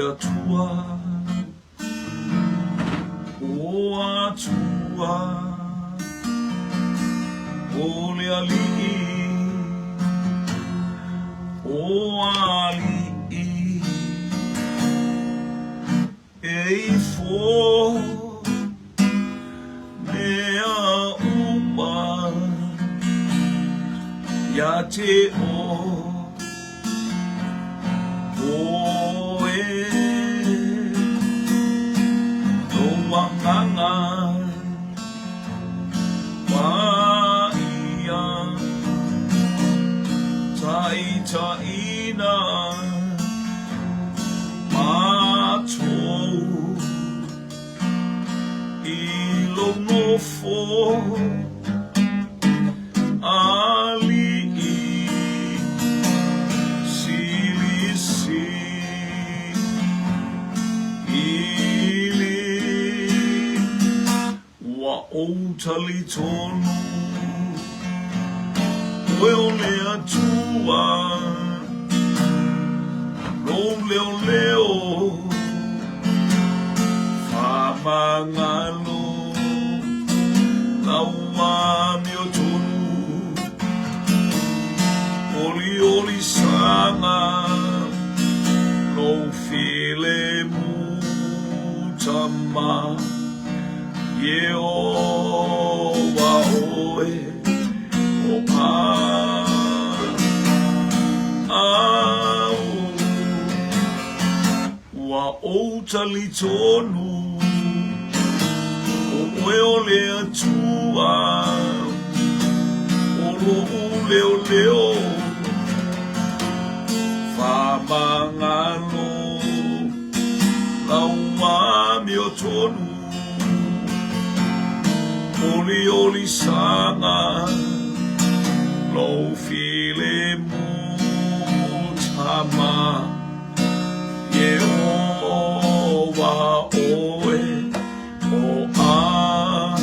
Atua, o Atua, o le Alii, o Alii, e ifo mea uma ia te oe. Lou agaga paia taitaiina matou i lou nofo aliʻi silisili. Ua ou talitonu ʻoe o le Atua, lou leoleo faamagalo, lau amiotonu, olioli saga, lou filemu tama. Ieova ʻoe o au. Ua ou talitonu ʻo ʻoe o le Atua, ʻo loʻu leoleo faamagalo. Lau amiotonu, olioli saga, lou filemu tama, Ieova ʻoe o au.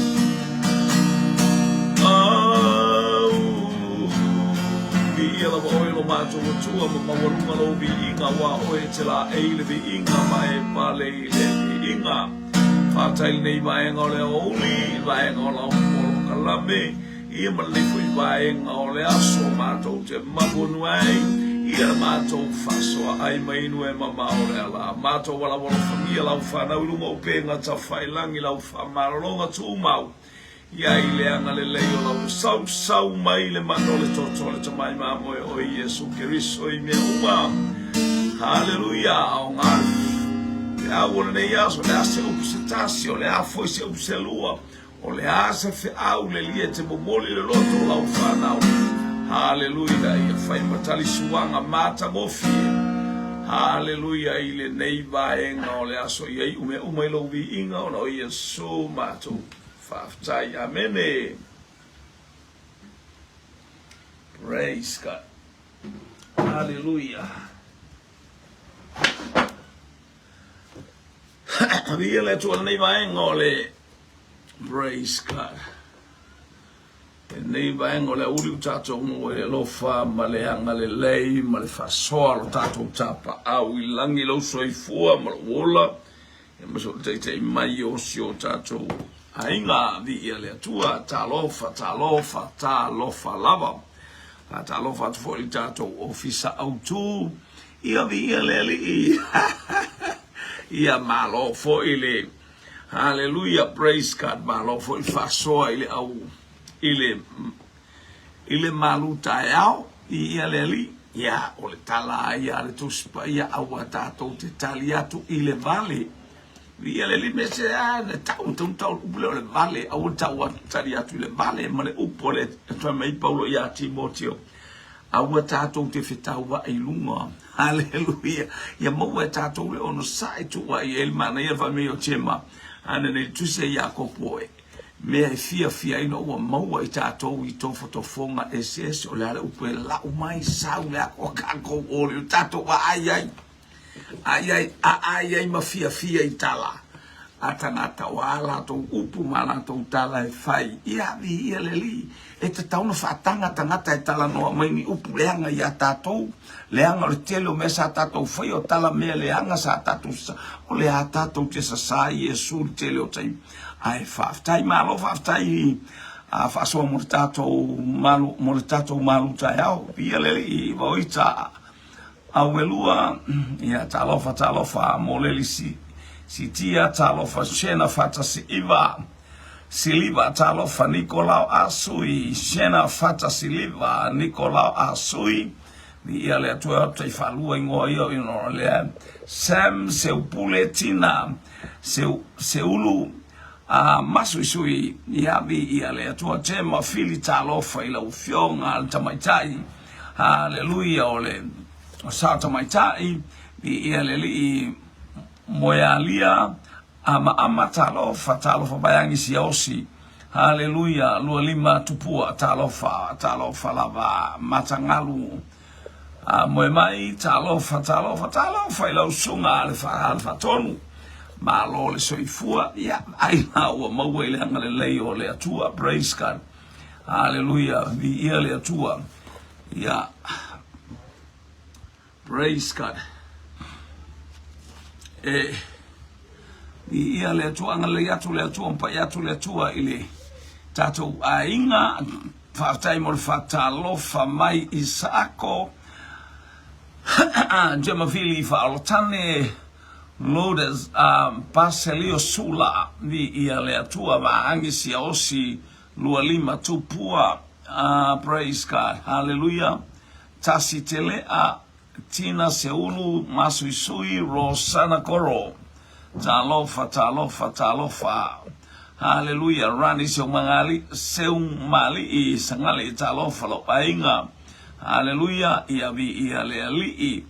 Viia lava ʻoe lo matou Atua ma maualuga lou viiga, auā ʻoe e te laei i le viiga ma e pale i le viiga. Faafetai i lenei vaega o le aoauli, i le vaega o lau polokalame, ia ma lenei foi vaega o le aso matou te maluanu ai, ia le matou faasoa ai ma inu e mamao le ala. Matou valaau alofagia lau fanau i luga o upega tafailangi, lau faamalologa tumau, Ia i le agalelei o lau sausau mai le mana o le toto o le Tamai Mamoe o Iesu Keriso i mea uma. Haleluia! Aoga le feau o lenei aso, o le a se upu se tasi, o le a foi se upu se lua, o le a se feau lelia e te momoli le loto o lau fanau. Haleluia! Ia fai ma talisuaga matagofie. Haleluia! I lenei vaega o le aso, ia iu mea uma i lou viiga ona o Iesu matou. Faafetai. Amene. Praise God. Hallelujah. Viia le Atua lenei vaega o le Praise God. Lenei vaega o le auli ua tatou maua i le alofa ma le agalelei ma le faasoa lo tatou tapaau i lagi lou soifua ma lou ola. Ia ma so taitai mai o si o tatou aiga, viia le Atua, talofa, talofa, talofa lava. Faatalofa atu foi i le tatou ofisa autu, ia viia le Alii. Ia malo foi le Hallelujah, praise God, malo foi le faasoa i le au i le i le malu taeao, viia le Alii. Ia, o le tala lava ia a le Tusi Paia, aua tatou te tali atu i le vale. Viia le Alii, me se a na tau tau tau le upu lea o le vale, aua le tau atu tali atu i le vale ma le upu a le fai mai Paulo ia Timoteo. Aua tatou te fetauai i luga. Haleluia. Ia maua e tatou le onosai tuuai ai le manaia fai mai o Tema. Ana nei tusi a Iakopo e mea e fiafia ai ina ua maua i tatou i tofotofoga eseese, o le a le upu e lau mai, sau le a tatou o le tatou aai ai, ai ai, aai ai ma fiafia i tala. a tagata o a latou upu ma a latou tala e fai. Ia, viia le Alii, e tatau ona faataga tagata e talanoa mai ni upu leaga ia tatou, leaga o le tele o mea sa tatou faia o tala mea leaga sa tatou sasa, o le a tatou te sasa i Iesu i le tele o taimi. Ae faafetai, malo faafetai i a faasoa mo le tatou malu, mo le tatou malu taeao. Viia le Alii, vaoita. Auelua, ia talofa talofa mo le lisi sitia talofa Shena Fatasi Iva Siliva talofa Nikolao Asui Shena Fatasi Liva Nikolao Asui Viia le Atua e tai faalua ingoa ia o ino lea Sam Seupule Tina Seu, Seulu a Masuisui ia viia le Atua Tema Fili talofa i lau afioga le tamaitai Haleluia o le sao tamaitai viia le Alii Moealia Amaama talofa talofa Vaeagi Siaosi Haleluia 25 Tupua talofa talofa lava Matagalu a moe mai talofa talofa talofa i lau susuga le faatonu malo le soifua ia ai la ua maua i le agalelei o le Atua praise God Haleluia viia le Atua ia praise God e viia le Atua agalelei atu le Atua ma pai atu le Atua i le tatou aiga faafetai mo le faatalofa mai Isaako Jemavili Faaolotane Lourdes Baselio Sula viia le Atua Vaagi Siaosi 25 Tupua ah praise God hallelujah Tasi Telea Tina Seulu Masuisui Rosana Koro Talofa talofa talofa hallelujah Rani Seumagali Seumali'i Sagali talofa lou aiga hallelujah Ia viia le Alii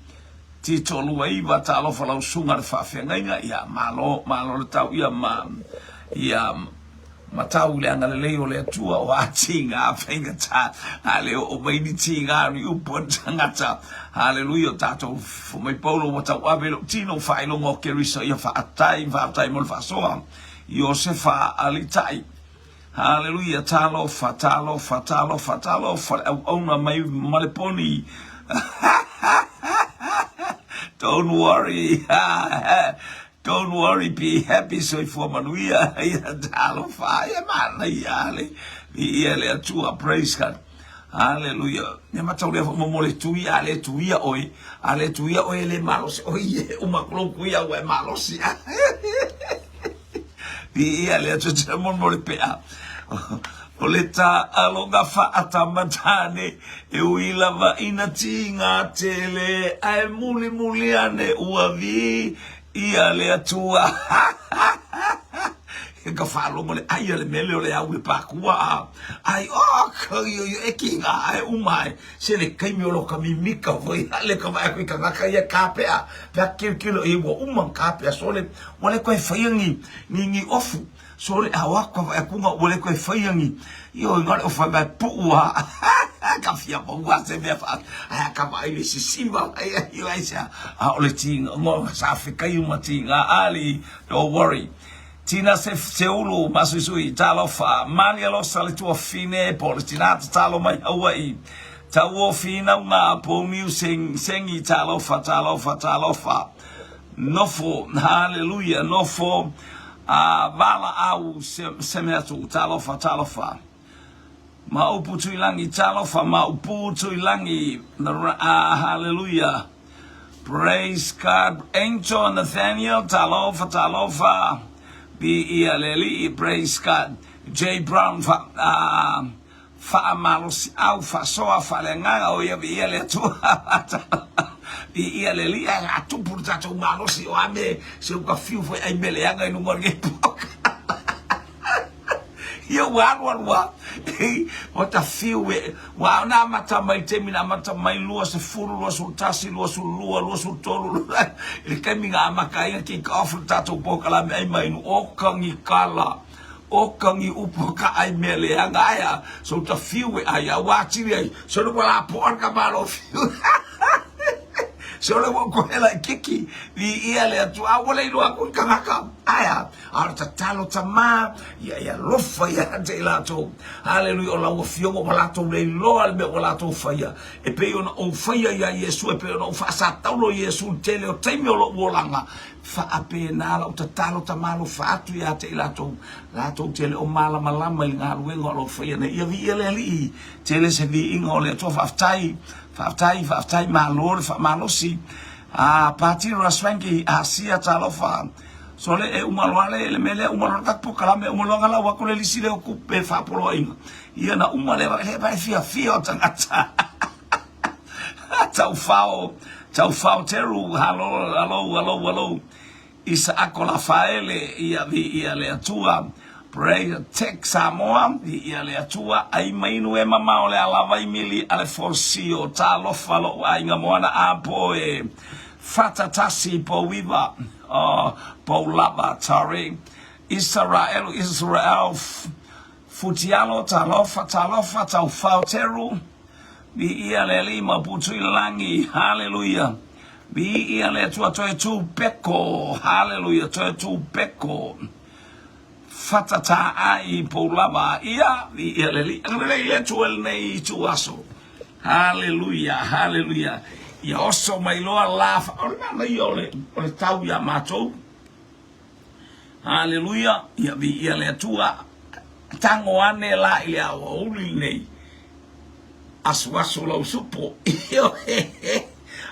Tito 29 talofa lau susuga le faafeagaiga ia malo malo le tau ia ma ia Matau i le agalelei o le Atua o a tiga faigata, a le oo mai ni tiga ni upu a le tagata. Haleluia, o tatou fai mai Paulo ua tauave i lou tino faailoga o Keriso ia faafetai, faafetai mo le faasoa. Iosefa Alitai. Haleluia, talofa, talofa, talofa, talofa le auauna mai Maleponi. Don't worry. Don't worry be happy soifua manuia ia talofa ia manaia le viia le Atua praise God hallelujah ne matau lea mo mo le tuia le tuia oi a le tuia oi le malosi oi e uma kulo kuia ua e malosi viia le Atua te mo mo le pea o le taaloga faatamatane e ui lava ina tiga tele ae mulimuli ane ua viia le Atua. Ka faalogo le ai a le mele o le au le pakua a ai o ka io io e kiga ae uma ai se le kaimi o lo ka mimika foi a le ka vaai aku i tagata ia kapea pe a kilokilo i ua uma kapea sole ua le toe faia ni ni ni ofu Sole a o aku ka vaai akuga ua le toe faia ni ioe na o le ofa mai puu a ka fia maua se mea fa ai ka vaai le sisiva ai ai ai se a o le tinga mo sa fekai uma tinga ali don't worry Tina se Seulu Masuisui talofa Mali alosa le tuafine po le tina tatalo mai Hawaii Tau o finauga Pouniu Sengi talofa talofa talofa Nofo, haleluia, nofo a valaau se mea atu, talofa, talofa. Ma upu Tuilangi, talofa, ma upu Tuilangi, haleluia. Praise God, Angel Nathaniel, talofa, talofa. Viia le Alii, praise God. J. Brown, fa, Faamalosiau, faasoa, faaleagaga, o ia viia le Atua, viia le Alii, ae a tupu le tatou malosi, o a me se uka fiu foi ai mea leaga i luga o lenei poka. Ia ua alu alu a, ua ta fiu e, ua na amata mai taimi na amata mai 20, 21, 22, 23, i le taimi na amata ai na kick off le tatou polokalame ai mai nu o kagikala. O ka ni upu ka ai mea leaga ai a so ta fiu e ai a ua atili ai so le ua lapoa ka malo fiu. Sole ua ou kohe laititi, viia le Atua, a ua le iloa aku i le tagata. Ae a? A o le tatalo tama, ia e alofa ia te i latou. Haleluia, o lau Afioga ua latou le iloa le mea ua latou faia, e pei ona ou faia iā Iesu, e pei ona ou faasataulo i Iesu i le tele o taimi o lou olaga, faapena lau tatalo tama alofa atu ia te i latou, latou te le o malamalama i le galuega o lo o faia nei. Ia viia le Alii, tele se viiga o le Atua, faafetai, faafetai, faafetai, malo le faamalosi. Ah, Patira Swanky, Asia talofa. Sole e uma loa le, le mea lea, uma loa le tatou polokalame, uma loa lau atu le lisi lea o tupe faapoloaiga. Ia na uma lea, le vai fiafia o tagata. Taufao, taufao Teru, halo, alo, alo, alo. Isaako Lafaele, ia viia le Atua. Praise Tech Samoa, viia le Atua. Ai mainu e mamao le alavai mili a le Fosio, talofa lo'u aiga moana apo e. Fata tasi pouiva, oh, poulava, sorry. Isaraelu, Israel, Futialo, talofa, talofa, taufao Teru. Viia le Alii ma putu i lagi. Haleluia. Viia le Atua toe tu peko. Haleluia. Toe tu peko. Whatata ai pou lava. Ia, viia le Alii. Agalelei le Atua i lenei itu aso. Haleluia. Haleluia. Ia oso mai loa la. O le manaia o le, o le tau iā matou. Haleluia. Ia viia le Atua. Tago ane la i le aoauli lenei. Asuasu lau supo.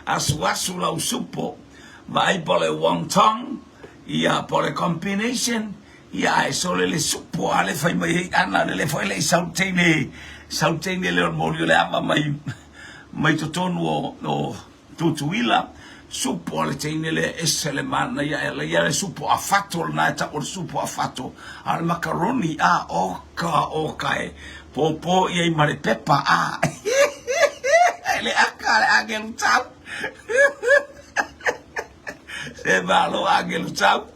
Asuasu lau supo. Vaai po o le wonton, ia po o le combination, ia ae sole le supo a le fai mai ai ana le le foi le i sau teine, sau teine le o le moli o le ava mai mai totonu o, o Tutuila, supo a le teine lea ese le manaia e ala ia le supo a fato lena e tau o le supo a fato a o le macaroni a oka oka e pōpō i ai ma le pepa a e le aka le agelu tau se malo agelu tau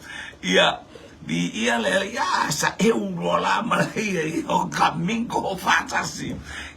ia Viia le Alii, sa eu loa la ma ia i o ka mingo faatasi.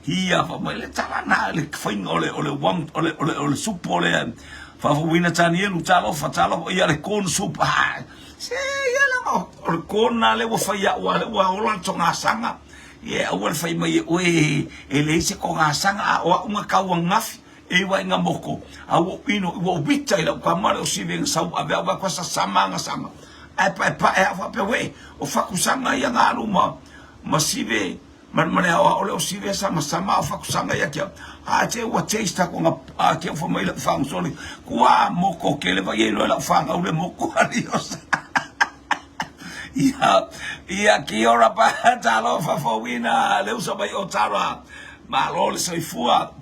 Ia fa mai le tala na le faiga o le o le wang o le o le o le supo le faafouina Tanielu talofa talofa ia le corn soup ah se ia la o le corn na le ua fai au a le ua ola le togasaga ia aua le fai mai e oe e leai se togasaga a o au na kau ananafi E iwa i nga moko, a ua ou ino, ua ou wita i lau kama le o sive nga sau ave au vae sa sama nga sanga. Ae pae pae au faapea we, o fakusanga ia nga alu ma, ma sive, ma, ma le aoao le o sive sama sama o fakusanga ia kia. A te ua taste ako nga, a ke ufa mai lau whanga soli, kua moko kele vai e loe lau whanga ule moko ali o sa. Ia, ia kia ora pa, talofa fouina, le uso mai o Tara. Malo le soifua.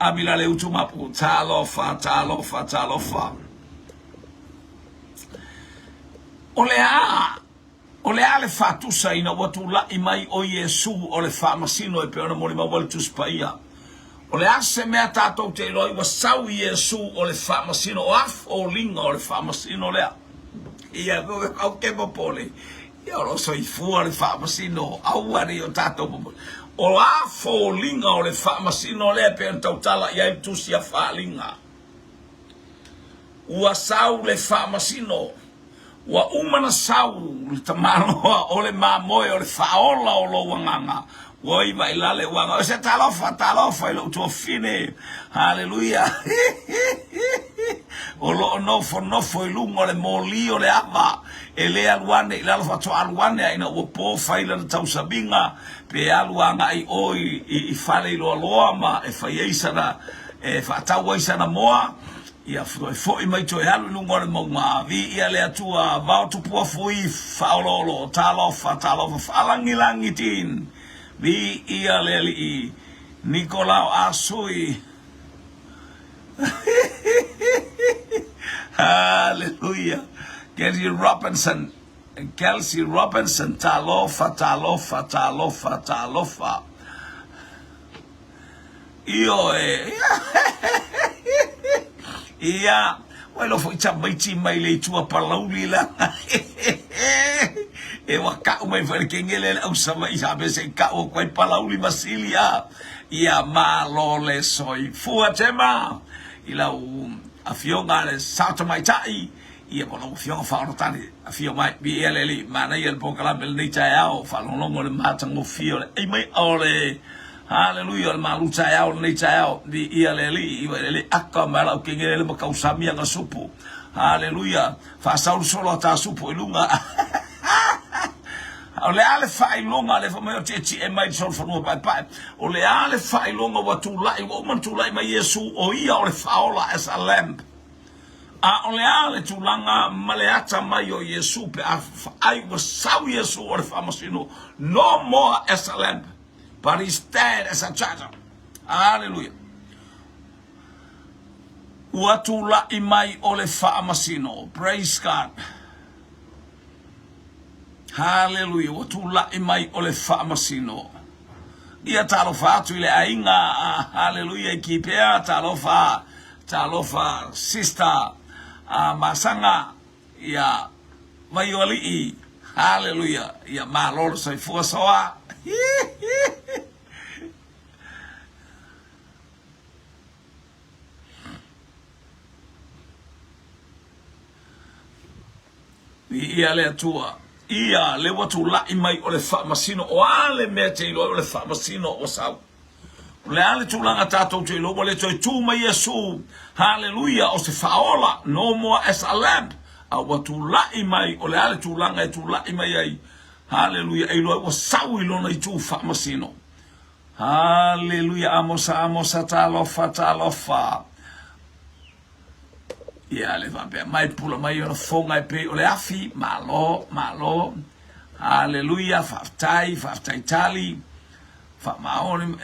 Amila le utu mapu. Talofa, talofa, talofa. O le a, o le a le faatusa ina ua tula'i mai o Iesu o le faamasino e pei ona molimau ai le Tusi Paia. O le a se mea tatou te iloa ai ua sau Iesu o le faamasino, o a foliga o le faamasino lea? Ia, au ke popole. Ia, o lo o soifua le faamasino, aua ne i o tatou popole. O a foliga o le faamasino lea e pei ona tautala i ai le Tusi a Faaaliga? Ua sau le faamasino. Ua uma na sau le tamaloa o le mamoe o le faaola o lou agaga. Ua iva i lale ua aga. O se talofa, talofa i lou tuafine. Haleluia. O lo o nofonofo i luga o le moli o le ava. E le alu ane i lalo faatoa alu ane a ina ua po fai lana tausamiga pe alu agai o i, i, i fale i loaloa ma e fai ai sana, e faatau ai sana moa. Ia toe foi mai toe alu i luga o le mauga. Viia le Atua, vao tupua fui, faaoloolo, talofa, talofa, faalagilagi tin. Viia le Alii, Nikolao Asui. Haleluia. Kelsey Robinson, Kelsey Robinson, talofa, talofa, talofa, talofa. Ioe. Ia, ua iloa foi tamaiti mai le itu a Palauli la. E ua ka'u mai foi le kegele le au Savaii sa mea se i ka'u atu ai Palauli ma Sili a. Ia malo le soifua Tema i lau. Afioga a le Sao Tamaitai, ia ma lau Afioga Faaolotale, afio mai, viia le Alii, manaia le polokalame i lenei taeao, faalogologo i le matagofie o le ai mai o le Haleluia o le malu taeao i lenei taeao, viia le Alii, iwa i le Alii, aka mai lau kegele ma kausami aga supu, Haleluia, faasaolusolo a ta supu i luga. O le a le faailoga lea fai mai o tietie mai le solofanua paepae? O le a le faailoga ua tulai, ua uma ona tulai mai Iesu, o Ia o le Faaola as a lamb. A o le a le tulaga ma le ata mai o Iesu pe a faai ua sau Iesu o le faamasino, no more as a lamb, but he stand as a judge. Aleluia. Ua tulai mai o le faamasino. Praise God. Haleluia, ua tulai mai o le faamasino. Ia talofa atu i le aiga, haleluia i Kipea, talofa, talofa sister a Masaga, ia Vaioalii, haleluia, ia malo le soifua soa. Viia le Atua. Ia, le ua tulai mai o le faamasino. O a le mea e te iloa ai o le faamasino ua sau? O le a le tulaga tatou te iloa ua le toe tu mai Iesu? Haleluia, o se faaola, no more as a lamb. A ua tulai mai, o le a le tulaga e tulai mai ai? Haleluia, e iloa ai ua sau i lona itu faamasino. Haleluia, Amosa, Amosa, talofa, talofa. Ia le faapea mai pula mai ona foga e pei o le afi, malo, malo. Haleluia, faafetai, faafetai tali, faamaoni,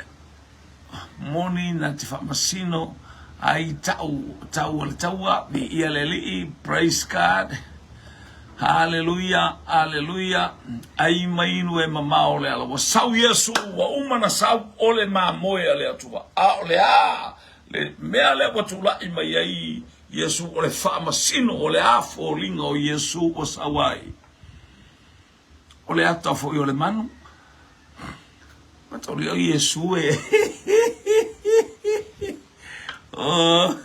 moni na te faamasino ai tau, tau o le taua, viia le Alii, praise God. Haleluia, haleluia, ai mai inu e mamao le ala. Ua sau Iesu, ua uma na sau o le mamoe a le Atua. A o le a Le mea lea ua tulai mai ai Iesu o le faamasino, o le a foliga o Iesu ua sau ai? O le ata foi o le manu. Mataulia o Iesu e. Oh,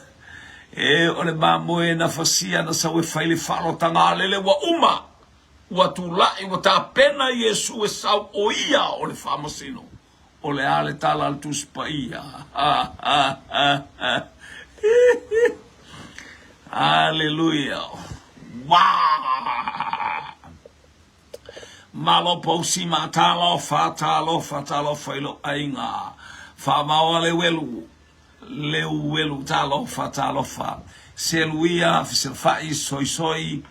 e o le mamoe na fasia na sau e fai le faalotanga a lele ua uma. Ua tulai, ua tapena Iesu e sau o ia o le faamasino. O le a le tala a le Tusi Paia? Aleluia! Wow! Malo pousi ma talofa, talofa, talofa i lou aiga. Faavaoa le welu, Leuelu, Talofa, talofa, Seluia, Fesilafai, Soisoi,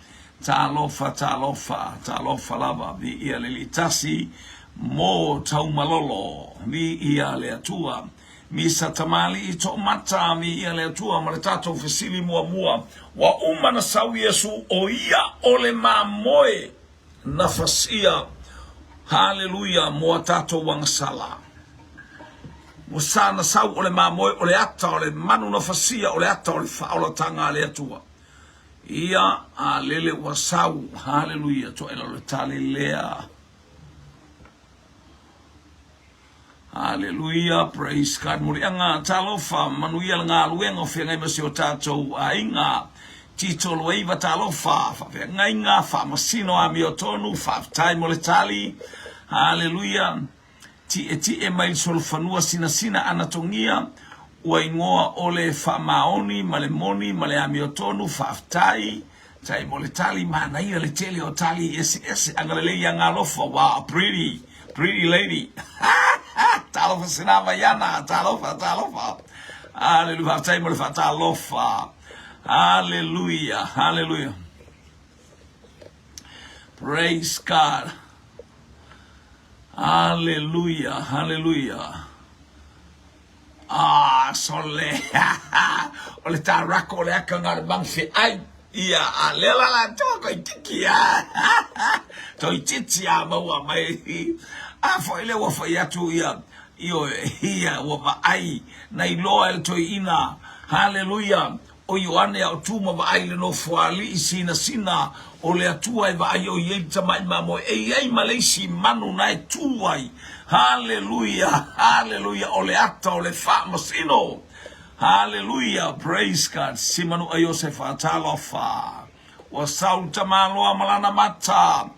Talofa, talofa, talofa lava, Viia le Alii tasi, Mo Taumalolo, Viia le Atua, Misa Tamalii Toomata, Viia le Atua, ma le tatou fesili muamua, ua uma na sau Iesu, o ia o le mamoe na fasia, haleluia, mo a tatou agasala. Ua sa na sau o le mamoe, o le ata o le manu na fasia, o le ata o le faaolataga a le Atua. Ia, a lele ua sau, haleluia, toela o le tali lea. Haleluia, praise God. Muliaga, talofa, manuia le galuega o feagai ma si o tatou aiga. Tito Luaiva, talofa, faafeagaiga, faamasino amiotonu, faafetai mo le tali. Haleluia. Tietie mai le solofanua sinasina anatogia, ua igoa o le faamaoni ma le moni ma le amiotonu, faafetai. Tai mo le tali, manaia le tele o tali eseese, agalelei ia Galofa, wow, pretty, pretty lady. Talofa sina Vaiana, talofa, talofa. Hallelujah, faafetai mo le faatalofa. Hallelujah, hallelujah. Praise God. Hallelujah, hallelujah. Ah, sole. o le tarako o le aka ngā le mangwhe ai. Ia, a lea la la toa koi tiki a. Toi titi a maua mai. A foi le ua foi atu ia, io, ia, ua vaai, na iloa e le toeaina. Haleluia. O Ioane a o tu ma vaai i le nofoalii sinasina o le Atua e vaai o i ai le tamai mamoe e i ai ma le isi manu na e tu ai. Haleluia! Haleluia! O le ata o le faamasino. Haleluia, praise God. Simanu'a Iosefa, talofa. Ua sau le tamaloa ma lana mata,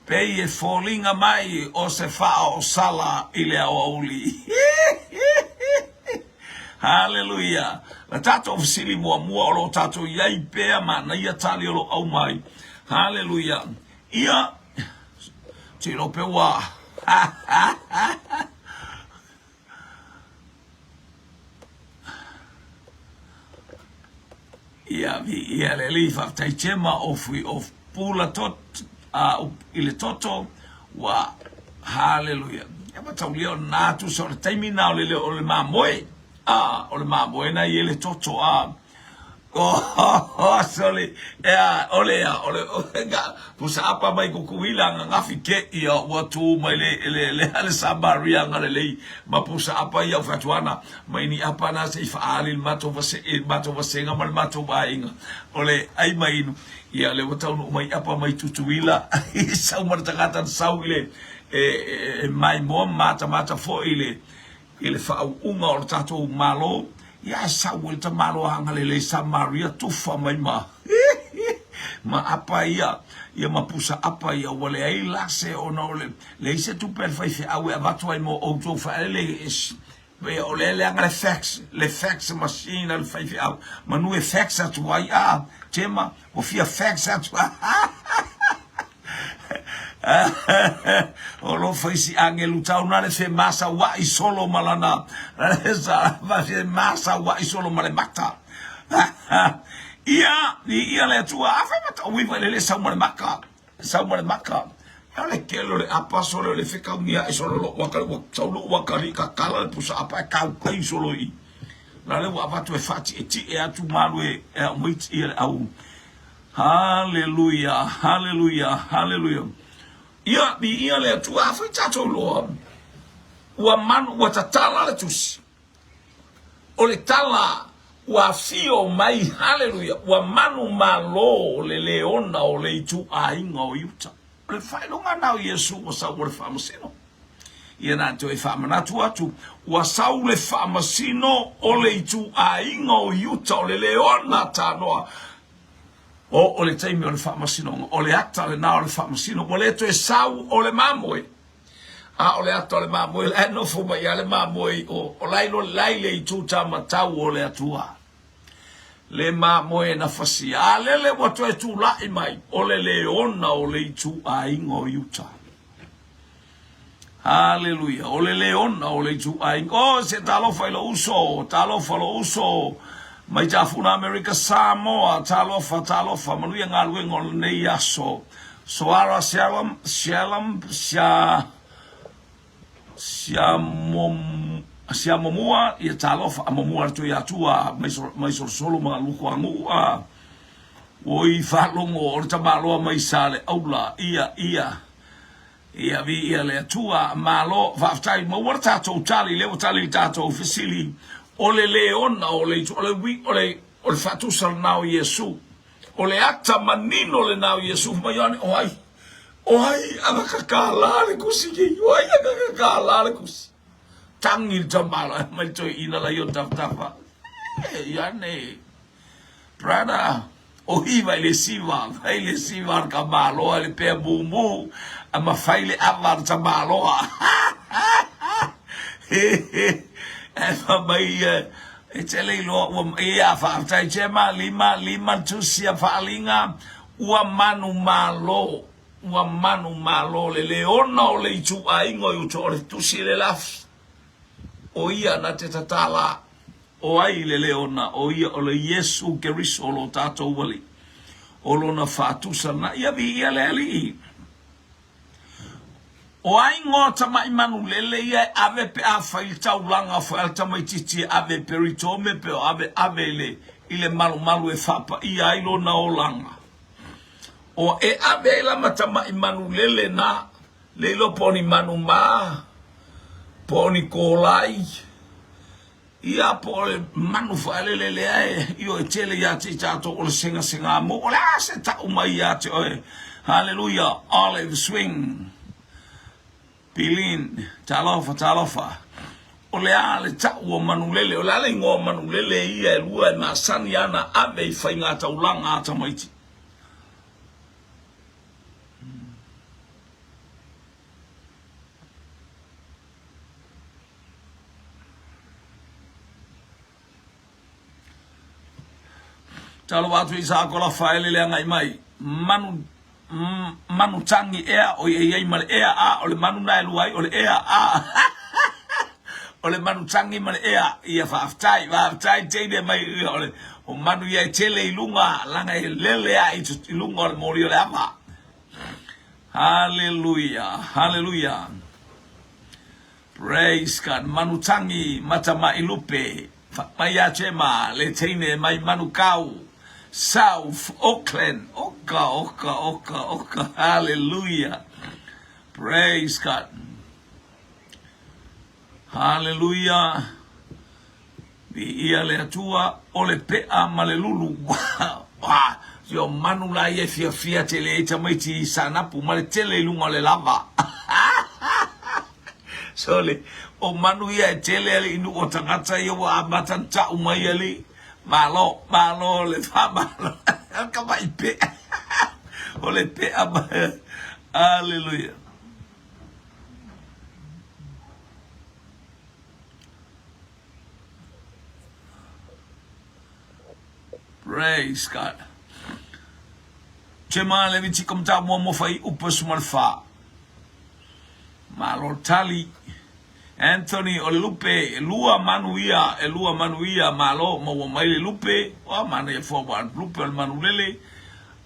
pei e foliga mai o se faaoosala i le aoauli. Haleluia! La tatou fesili muamua o lo o tatou i ai pea manaia tali o lo o aumai. Haleluia! Ia, te iloa pe ua Ia, viia le Alii, faafetai Tema o fui o pula tot, a, i le toto, ua, haleluia. Ia mataulia o na tusa o le taimi na o le leo o le mamoe, a, o le mamoe na i le toto, a, Oh, sorry. Ea, o le a, o le, o le, ga, pusa apa mai Kukuila ananafi ke ia ua tu mai le, le, le, le Samaria Galilei ma pusa apa ia fatuana mai ni apa na se i faali le matou vase, i matou vasega ma le matou aiga. O le ai mai inu, ia le ua taunuu mai apa mai Tutuila, i sau ma le tagata na sau i le, e, e, e maimoa ma matamata foi i le, I le faauuga o le tatou Malo, ia sau ai le tamaloa agalelei Samaria tufa mai ma ma apa ia, ia ma pusa apa ia, ua leai la se ona o le leai se tupe a le faifeau e avatu ai mo outou faaeleele e o lea e leaga le fax, le fax machine a le faifeau, manu e fax atu ai, a, Tema, ua fia fax atu O lo faisi agelu tau na le fe masa wa'i solo ma lana sa fe masa wa'i solo ma le mata. Ia, i ia le Atua, a fai mata ui vai le sau ma le maka, sau ma le maka. Ia le kele o le apa solo le fe kau nia e solo lo waka ua sau lo waka li ka kala le pusa apa e kau kai solo i. La le ua avatu e fati e ti e atu malu e e au mai ti e au. Haleluia, haleluia, haleluia. Ia, viia le Atua, afai tatou iloa, ua manu, ua tatala le tusi. O le tala ua afio mai, haleluia, ua manumalo le leona o le ituaiga o Iuta. O le faailoga na o Iesu ua sau o le faamasino. Ia na toe faamanatu atu, ua sau le faamasino o le ituaiga o Iuta, o le leona tanoa. O, o le taimi o le faamasinoga, o le ata lena o le faamasino, ua le toe sau o le mamoe. A o le ata o le mamoe, la e nofo mai lava le mamoe i o, o la e lai le itu taumatau o le Atua. Le mamoe na fasia, a lele ua toe tulai mai, o le leona o le ituaiga o Iuta. Haleluia. O le leona o le ituaiga. Oh, se talofa i lou uso, talofa lou uso. Mai Tafuna Amerika Samoa, talofa, talofa, manuia galuega o lenei aso. Soara Shalom, Shalom, Sha, Siamom, Siamomua, ia talofa, amomua atu ia Atua, mai, mai solosolo ma luku anu'u, a. Oi faalogo o le tamaloa mai Saleaula, ia, ia. Ia viia le Atua, malo, faafetai, maua le tatou tali, lea ua tali le tatou fesili, o le leona o le itu, o le ui, o le, o le faatusa lena o Iesu, o le ata manino lena o Iesu, fai mai Ioane, o ai, o ai a kakala le kusi nei, o ai a kakala le kusi. Tangi le tamala, mai le toeaina la i o tafatafa, e, Ioane, Brother, ohi vai le siva, vai le siva ka maloa le pea mumu, a ma fai le ava le tamaloa. E fa mai e te le iloa ua ia faafetai Tšema lima lima tusi a faaaliga ua manumalo ua manumalo le leona o le ituaiga o Iuta o le tusi le lafi o ia na te tatala O ai le leona? O ia o le Iesu Keriso o lo tatou Alii. O lona faatusa na ia viia le Alii. O ai ngoa tamai manu lele ia e ave pe a fai le taulaga foi a le tamaitiiti e ave i Peritome pe o ave ave i le i le malumalu e faapaia ai lona olaga. O e ave ai la ma tamai manu lele na, le iloa po o ni manu ma, po o ni kolai, Ia, po o le manu faalele lea e io e tele ia te i tatou o le segasega mou. O le a se tau mai ia te oe? Haleluia, Olive Swing, Pilin, talofa, talofa. O le a le ta'u o manulele? O le a le igoa o manulele ia e lua e masani ana ave i faigataulaga a tamaiti? Talofa atu i Isaako Lafaele le agai mai. Manu manu tangi ea o ia iai ma le ea a o le manu na e lua ai o le ea a o le manu tangi ma le ea ia faafetai faafetai teine mai ia o le o manu ia e tele i luga laga e lele a i luga o le moli o le ava. Haleluia haleluia. Praise God Manutangi Matamai Lupe Mai ia Gemma le teine mai Manukau South Auckland Oka oka oka oka Hallelujah Praise God Hallelujah Viia le Atua o le pea ma le lulu Wah Io manu la ia e fiafia tele ai tamaiti i Saanapu ma le tele i luga o le lava. Sole, o manu ia e tele alii nuu o tagata ia ua amata na tau mai alii. Malo, malo le faamalo. Ka mai pea. O le pea ma. Aleluia. Praise God. Chema Levitiko mataupu muamua fuaiupu 14. Malo tali. Anthony o le lupe, e lua manu ia, e lua manu ia, malo, maua mai le lupe, ua manaia fua ua lupe o le manulele,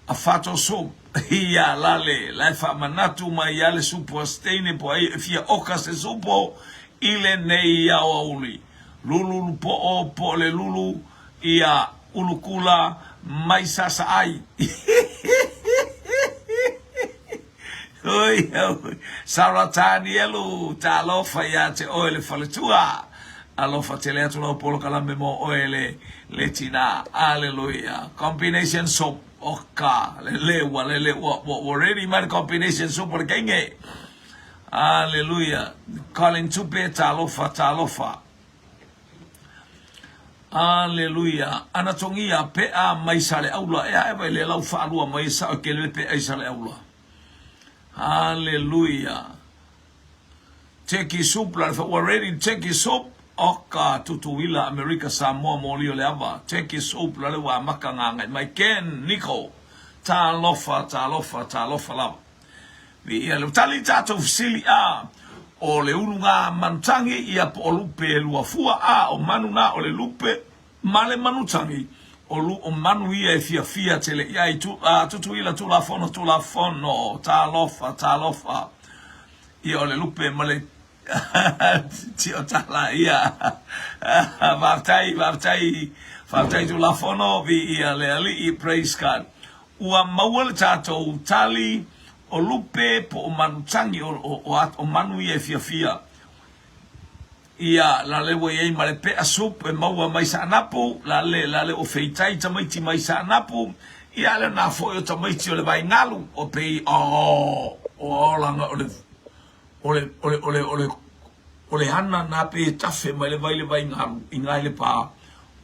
a fato soup, ia lale, la e faamanatu mai ia le supo a Steine po ai e fia oka se supo i lenei aoauli. Lulu lupoo po o le lulu ia ulukula mai sasaai. Oi, oi. Sarah Tanielu, talofa ia te oe le faletua. Alofa tele atu lau polokalame mo oe le, le tina. Aleluia. Combination soap. Oka, le lewa, le lewa. Ua, ua ready mai le combination soup o le kenge. Aleluia. Colin Tupe, talofa, talofa. Aleluia. Anatongia, pea mai Saleaula. Ea ewa i le lau whaalua mai e sao e ke le pea i Saleaula. Aleluia. Turkey soup la le ua ready turkey soup. Oka Tutuila Amerika Samoa moli o le ava. Turkey soup la le ua amaka ngā ngai mai. Ken Nico. Talofa, talofa, talofa lava. Viia le tali tatou fesili a o le uluga manutangi ia po o lupe e lua fua a o manu na o le lupe ma le manutangi o lu o manu ia e fiafia tele i ai tu a Tutuila Tulafono Tulafono talofa talofa ia o le lupe ma le tio tala ia faafetai faafetai faafetai Tulafono viia le Alii praise God Ua maua le tatou tali o lupe po o manutangi o manu ia e fiafia ia la le ua iai ma le pea soup e maua mai Saanapu la le la le ua feitai tamaiti mai Saanapu ia le na foi o tamaiti o le vaingalu o pei o o olaga o le O le, o le, o le, o le, o le ana na pe e tafe mai le vai le vai galu i gai le pa,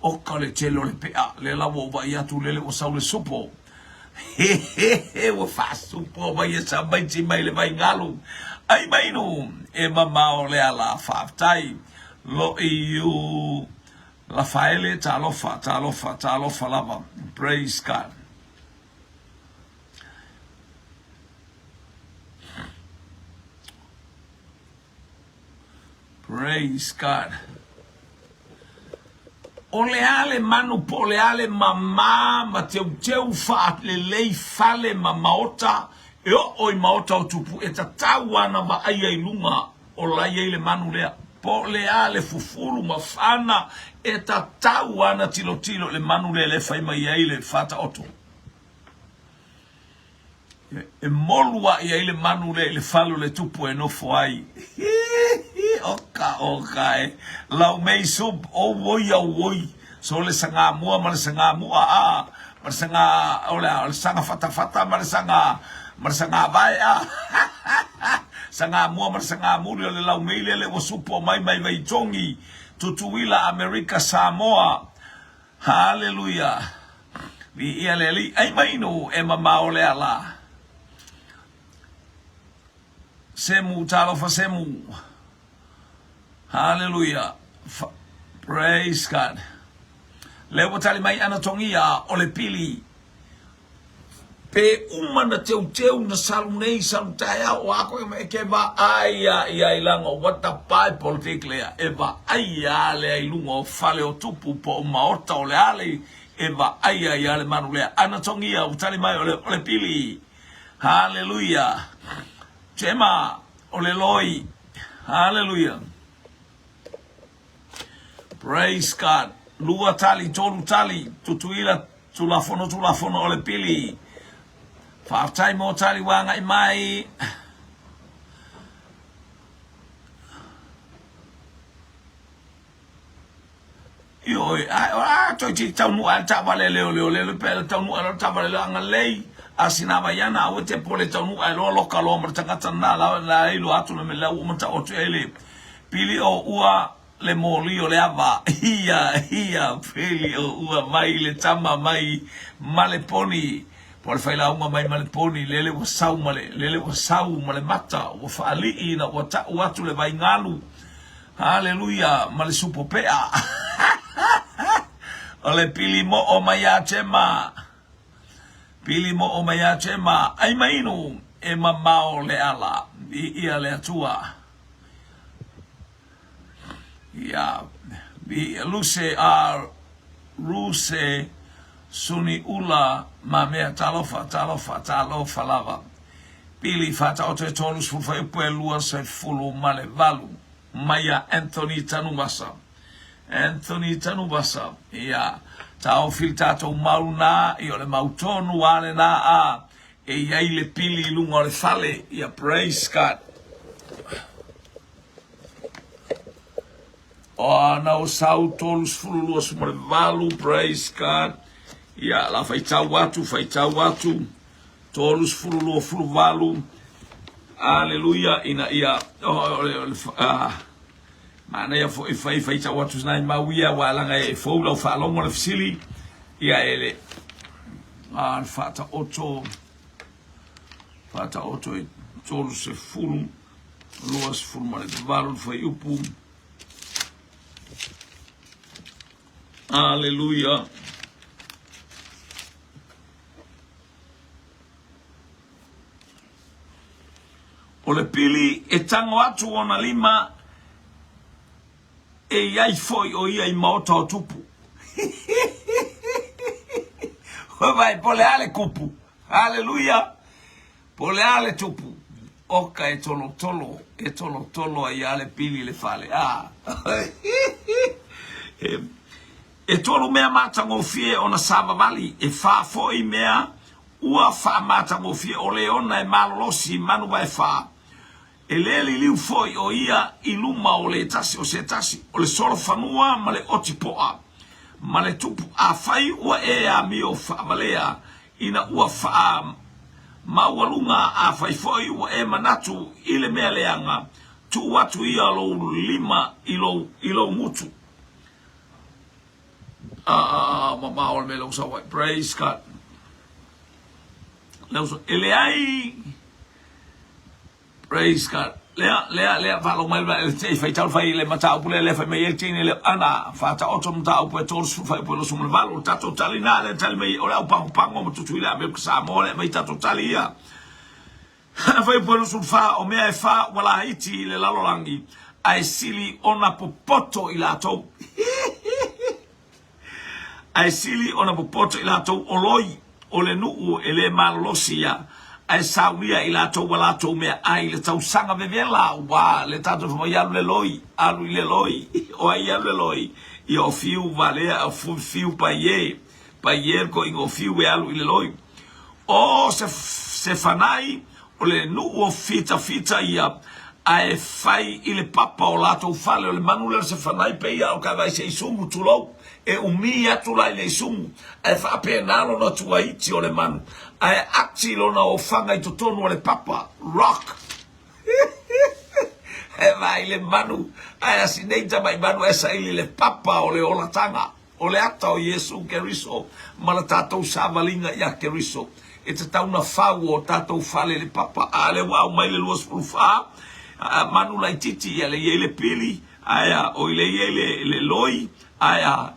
oka le tele o le pea, le la ua ou vaai atu lele ua sau le supo. He he he, ua faasupo mai e tamaiti mai le vai galu. Ai mainu, e mamao le ala, faafetai. Lo'i u Lafaele, talofa, talofa, talofa lava. Praise God. Praise God. O le a le manu po o le a le mamā ma teuteu faalelei fale ma maota e oo i maota o tupu e tatau ana vaaia i luga o la i ai le manu lea. Po o le a le fufulu ma fana e tatau ana tilotilo i le manu lea le fai mai ai le faataoto. E molu aʻe ai le manu lea i le fale o le tupu e nofo ai. Hihi, oka, oka e. Lau mei soup, auoi, auoi. So le saga mua ma le saga mua a, ma le saga, o le a, o le saga fatafata ma le saga, ma le saga vae a. Sagamua ma le Sagamuli o le Laumeile le ua supo mai mai Vaitogi, Tutuila, Amerika, Samoa. Haleluia! Viia le Alii. Ai mai inu e mamao le ala. Semu, talofa Semu. Haleluia. Praise God. Le ua tali mai ana togia o le pili. Pe uma na teuteu na salu nei salu taeao o a koe ma e ke vaai a ia i laga what the Bible declare e vaai a lea i luga o fale o tupu po o maota o le a le e vaai ai a le manu lea. Ana togia ua tali mai o le, o le pili. Haleluia. Tema o le loi. Haleluia. Praise God. Lua tali, tolu tali, Tutuila, Tulafono, Tulafono o le pili. Faafetai mo tali ua agai mai. Ioe, a, a, toeitiiti taunuu ae le taavale a leoleo, le le pe le taunuu ae loa le taavale lea agalelei, a sina vaiana, aua e te pole taunuu ae loa loka loa ma le tagata lena la, la iloa atu le mea lea ua uma taoto i ai le pili o ua le moli o le ava. Ia, ia, pili o ua mai le tama mai Maleponi, po o le failauga mai Maleponi, lele ua sau ma le, lele ua sau ma le mata, ua faalii ina ua tau atu le vaigalu. Haleluia ma le supo pea. O le pili moo mai ia Tema. Pili moo mai ia Tema. Ai mainu e mamao le ala. Viia le Atua. Ia, viia Luse a Ruse Suni Ula ma mea talofa, talofa, talofa lava. Pili faataoto e 30 fuaiupu e 28 mai ia Anthony Tanuvasa. Anthony Tanuvasa, ia, taofi le tatou mau na, ia o le mau tonu a lena a, e i ai le pili i luga o le fale, ia praise God. O ana o sau 30 28, praise God. Ia, la faitau atu, faitau atu. 30 28 Aleluia ina ia o le o le manaia foi fai faitau atu nai mau ia aua leaga e fou lau faalogo le fesili ia e le a le faataoto faataoto e 30 28 le fuaiupu. Aleluia. O le pili e tango atu ona lima e i ai foi o ia i maota o tupu. Vai, po le a le kupu. Haleluia. Po o le a le tupu, oka e tolotolo, e tolotolo ai a le pili i le fale. A. E tolu mea matagofie ona savavali, e fa foi mea ua faamatagofie o le ona e malolosi manu vaefa. E le liliu foi o ia i luma o le tasi o se tasi, o le solofanua ma le oti poa, ma le tupu. Afai ua e amio faavalea ina ua faamaualuga, afai foi ua e manatu i le mea leaga, tuu atu ia lou lima i lou, i lou gutu. Ah, mamao le mea lea ua sau ai. Praise God. Lea ua sau, e leai Praise God. Lea, lea, lea, faalogo mai le te faitau fai le mataupu lea, lea fai mai ai teine lea, ana, faataoto mataupu e 30 fuaiupu e 28, o le tatou tali na, lea tali mai, o le au pagopago ma Tutuila Amerika Samoa, lea mai tatou tali ia. Fuaiupu e 24, o mea e fa ua laiti i le lalolagi, ae sili ona popoto i latou. Ae sili ona popoto i latou o loi o le nuu e le malolosi ia, ae saulia i latou a latou meaai i le tausaga vevela, ua le tatou fai mai alu le loi, alu i le loi, o ai alu le loi, ia o fiu valea, o fiu paie, paie le koiga o fiu e alu i le loi. O se, se fanai o le nuu o fitafita ia, ae fai i le papa o latou fale, o le manu lea o se fanai pei a o ka vaai se isumu, tulou, e umi atu la i le isumu, ae faapena lona tuaiti o le manu, ae ati lona ofaga i totonu o le papa, rock. E vaai le manu, ae a si nei tamai manu e saili le papa o le olataga, o le ata o Iesu Keriso ma le tatou savaliga ia Keriso. E tatau na fau o tatou fale le papa, a lea ua aumai le 24, manu laititi, ia le i ai le pili, ae a, oi le i ai le, le loi, ae a,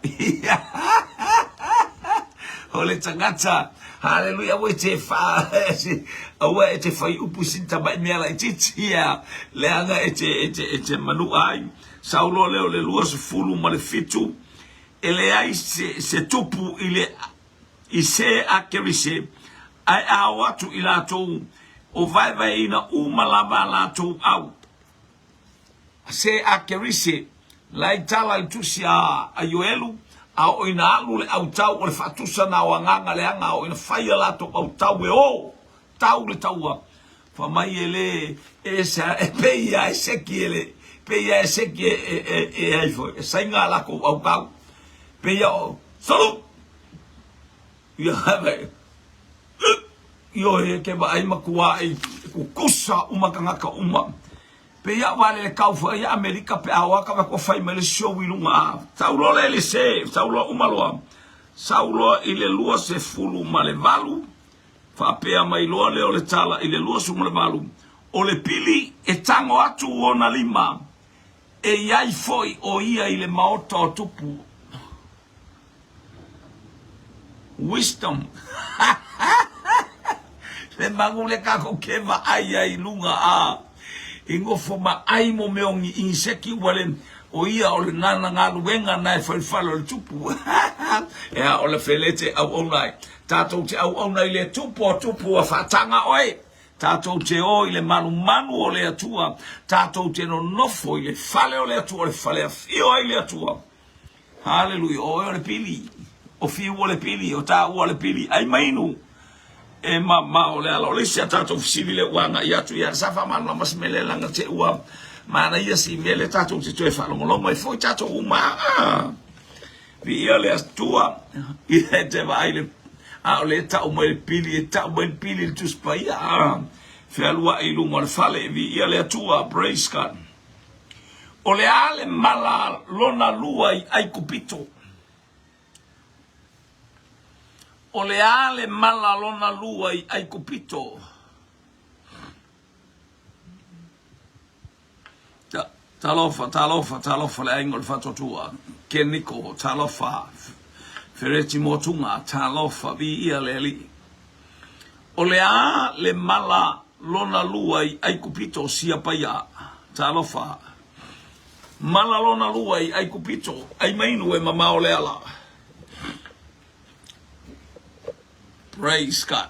o le tagata, haleluia, aua e te fa, aua e te fai upu i sina tamai mea laititi, ia, leaga e te, e te, e te manua ai. Sau loa lea o le 27, e leai se, se tupu i le, i se a Kerise, ae a o atu i latou, o vaevaeina uma lava a latou au. Se a Kerise, la e tala i tusi a Ioelu, a oo ina alu le autau o le faatusa na o agaga leaga, a oo ina fai a latou autau e o, tau le taua, fa mai e le, e sa, e pei a e seki e le, pei a e seki e, e, e, e ai foi, e sainga a lakou autau, pei a o, Salut! Ia, Ioe, e te vaai ma kuaʻi, e kukusa uma tagata uma. Pei a wale le kau foi ia Amerika pe a oa ka va fai mai le show i lunga a. Sau loa le elise, sau loa uma loa. Sau loa i le 28, faapea mai loa lea o le tala i le 28, o le pili e tago atu ona lima, e i ai foi o ia i le maota o tupu. Wisdom. Le magu le kako ke vaai ai i luga a i nofo ma ai mo mea o ni inseki ua le o ia o le nana galuega na e fai fale o le tupu. E a o le felete auauna ai. Tatou te auauna i le tupu o tupu a faataga oe. Tatou te o i le manumanu o le Atua. Tatou te nonofo i le fale o le Atua, o le fale afio ai le Atua. Haleluia, o oe o le pili, o fiu o le pili, o tāua o le pili, ai mainu e mamao le ala. O le isi a tātou fesili le ua agai atu ia, sa faamalamalama si mele langa te ua manaia si mele tātou te toe faalogologo ai foi tātou uma. Ah, viia le Atua, ia e te vaai le, a o le tau mai le pili, e tau mai le pili le Tusi Paia. Ah, fealuai i luga o le fale, viia le Atua, praise God. O le a le mala lona lua i Aikupito? O le a le mala lona lua i Aikupito? Ta, talofa, talofa, talofa le aiga o le Faatuatua. Keniko, talofa. Fereti Motunga, talofa, viia le Alii. O le a le mala lona lua i Aikupito sia paia? Talofa! Mala lona lua i Aikupito, ai mainu e mamao le ala. Praise God.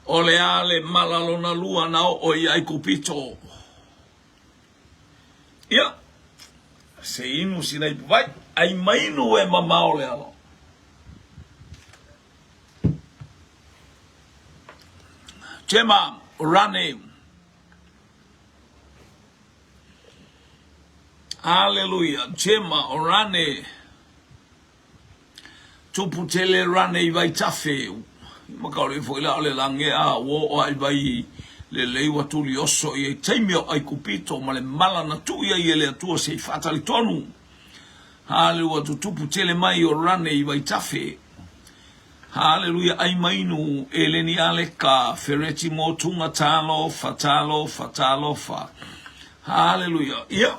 O le a le mala lona lua na oo i Aikupito? Ia, se inu sina ipu vai, ai mainu e mamao le alo. Gemma Rane. Hallelujah. Gemma Rane. Tupu tele rane i Vaitafe, makauli foi la o le lage a ua oo a i vai lelei ua tuli oso i ai taimi o Aikupito ma le mala na tuu i ai e le Atua se i faatalitonu. Haleluia, tutupu tele mai o rane i Vaitafe. Haleluia, ai mainu Eleni Aleka, Fereti Motunga, talofa, talofa, talofa. Haleluia. Ia.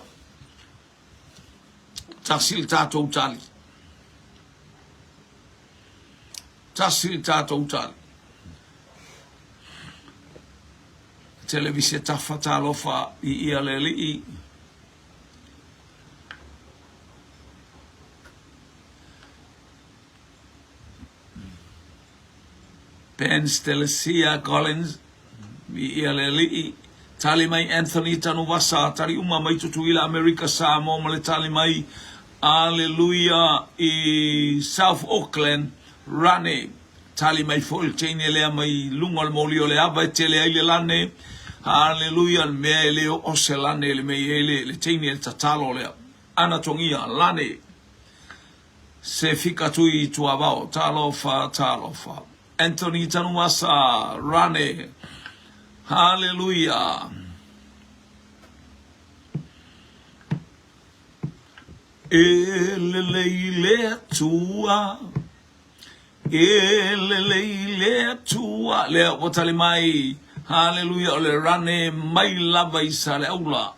Tasi le tatou tali. Tasi le tatou tali. Televise tafa talofa i ia le alii. Ben Stelesia Collins, Viia le Alii, Tali mai Anthony Tanuvasa, tali uma mai Tutuila Amerika Samoa ma le tali mai Aleluia i South Auckland Rane, tali mai foi le teine lea mai luga o le moli o le ava e tele ai le lane, Aleluia le mea e le oo se lane le mea i ai le, le teine le tatalo lea, Anatongia, Lane. Se fika tui i Tuavao, talofa, talofa. Anthony Tanumasa, Rane. Haleluia. E lelei le Atua, e lelei le Atua. Lea ua tali mai, haleluia, o le Rane mai lava i Saleaula.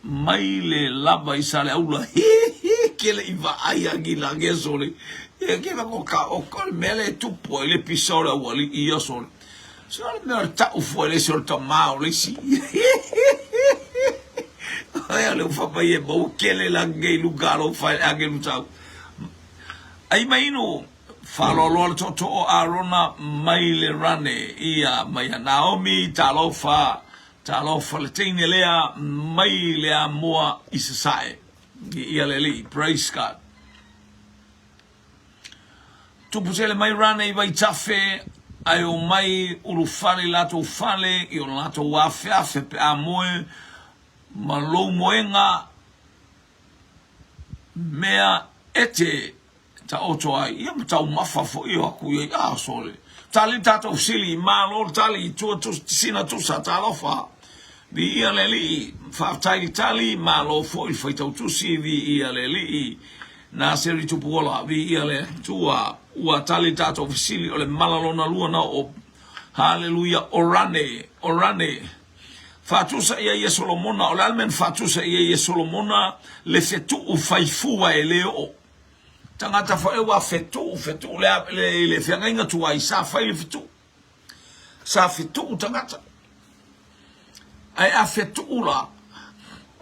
Mai le lava i Saleaula, hi hi, ke le i vaai agi la ge sole. E ke va ko ka o ko le mea le tupu ai le pisa o le auali'i ia sole. Se o le mea o le ta'u fua i le isi o le tamā o le isi. Ai o le ufa mai e maua kele la ge i luga alo fa e age lu tau. Ai mai inu faaloaloa le tootoo o Arona mai le rane ia mai a Naomi talofa Talofa le teine lea mai le Amoa i Sasae. Ia le Alii. Praise God. Tupu tele mai rane i Vaitafe, ae o mai ulufale i latou fale i o latou afeafe pe a moe ma lou moega mea e te taoto ai ia ma taumafa foi o aku iai ah sole tali tatou sili malo le tali tua tu sina tusa talofa viia le alii faafetai le tali malo foi le faitau tusi viia le alii na seri tupuola viia le Atua ua tali tatou fesili o le mala lona lua na o haleluia orane orane Faatusa i ai e Solomona, o le a le mea na faatusa i ai e Solomona le fetuu faifua e le oo. Tagata foi ua fetuu, fetuu le, le, le feagaiga tuai, sa fai le fetuu. Sa fetuu tagata. Ae a fetuu la,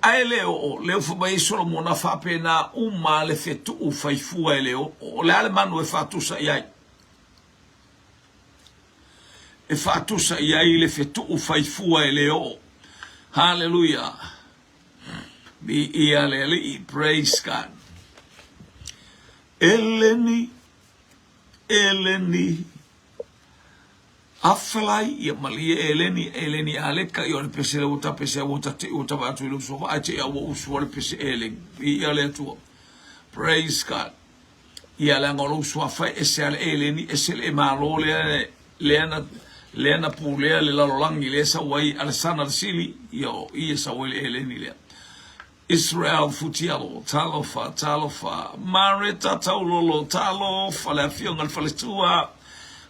ae le oo, le ufa mai ai Solomona faapena uma le fetuu faifua e le oo. O le a le manu e faatusa i ai? E faatusa i ai le fetuu faifua e le oo. Haleluia! Viia le Alii. Praise God. Eleni, Eleni, afalai, ia malie Eleni, Eleni aleka, ia o le pese le ua pese ua tate ua tava atu i le uso ai te ua usu le pese Eleni. Viia le Atua. Praise God. Ia leaga o lou suafa e ese a le eleni, ese le Malo lea, lea na, lea na pulea le lalolagi lea e sau ai Alesana le Sili, ia o i e sau ai le eleni lea. Israel Futialo, talofa, talofa, Mareta Taulolo, talofa, le afioga i le faletua,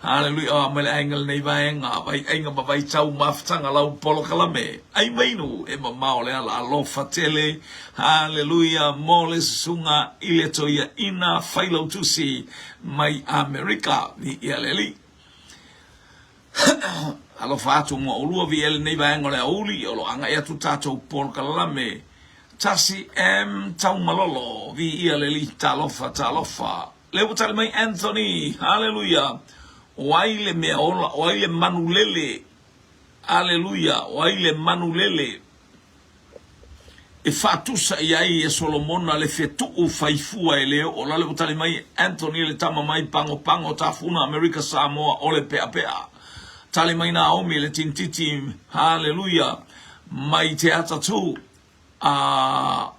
Haleluia, oh, mai le aiga lenei vaega, vai aiga ma vai tau mafutaga lau polokalame. Ai mainu e mamao le ala alofa tele. Haleluia, mo le susuga i le toiaina failautusi mai Amerika. Viia le Alii. Alofa atu mo ʻolua viia lenei vaega o le aoauli o lo o agai atu tatou polokalame. Tasi M Taumalolo, viia le Alii, talofa, talofa. Lea ua tali mai Anthony, Haleluia! O ai le mea ola? O ai le manu lele? Aleluia! O ai le manu lele e faatusa i ai e Solomona le fetuu faifua e le oo? La lea ua tali mai Anthony le tama mai Pagopago, Tafuna, Amerika Samoa, o le peapea. Tali mai Naomi le tinititi, Haleluia! Mai te atatū. a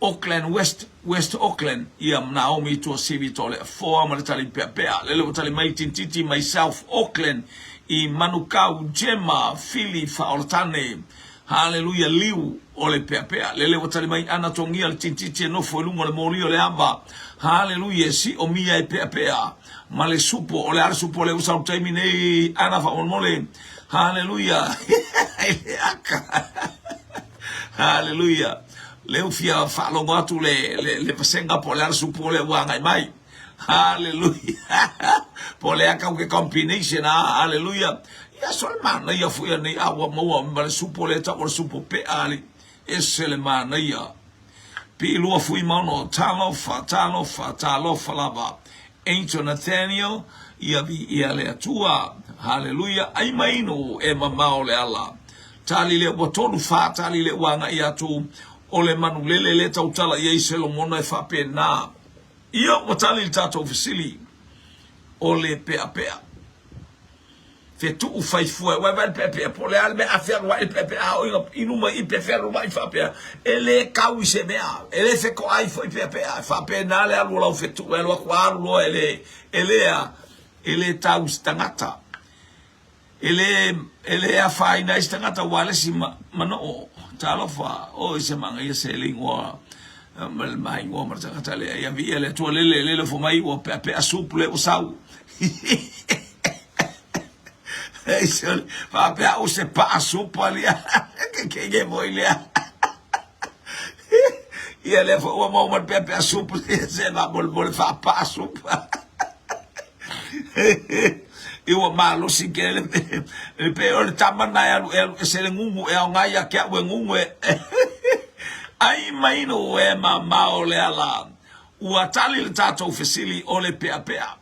Auckland West, West Auckland, ia Naomi Tuasivi Toleafoa ma le tali peapea. Lele ua tali mai Tintiti mai South Auckland i Manukau, Gemma, Fili Faaolatane, Haleluia Liu o le peapea. Lele ua tali mai Ana Tongia le Tintiti e nofo i luga o le moli o le ava. Haleluia e siomia e peapea ma le supo. O le a le supo lea ua sau taimi nei Ana faamolemole? Haleluia! I le aka! Haleluia! Lea ua fia faalogo atu le, le, le vasega po o le a le supo lea ua agai mai. Haleluia! Po o le aka ke combination, ah, haleluia! Ia so le manaia foi anei, a ua maua ma le supo lea tau o le supo pea ali. Ese le manaia. Piilua Fuimaono, Talofa, talofa, talofa lava. Angel Nathaniel, Ia viia le Atua. Haleluia, ai mainu e mamao le ala. Tali le ua tolu fa tali le ua agai atu o le manulele le tautala i ai Solomona e faapena. Ia ua tali le tatou fesili o le peapea. Fetuu faifua e vaevae le peapea po o le a le mea a fealuai le peapea a oo ina inu mai i pe fealuai faapea e le kau i se mea e le fetoai foi peapea e faapena le alu o lau fetuu e alu atu alu loa e le e le a E le tau i se tagata. E le, e le afaina ai se tagata ua le isi manoo. Talofa, oi se magaia se le igoa ma le maigoa ma le tagata lea. Ia viia le Atua lele, lele fo mai ua peapea supu le ua sau. Faapea au se paa supu alia. Ke ke ke moi lea. Ia lea foi ua maua ma le peapea supu se faamolemole faapaa supu. I ua malosi tele e pei o le tama na e alu e alu ese le gugu e aoga ia te au e gugu e ai mai no e mamao le ala ua tali le tatou fesili o le peapea.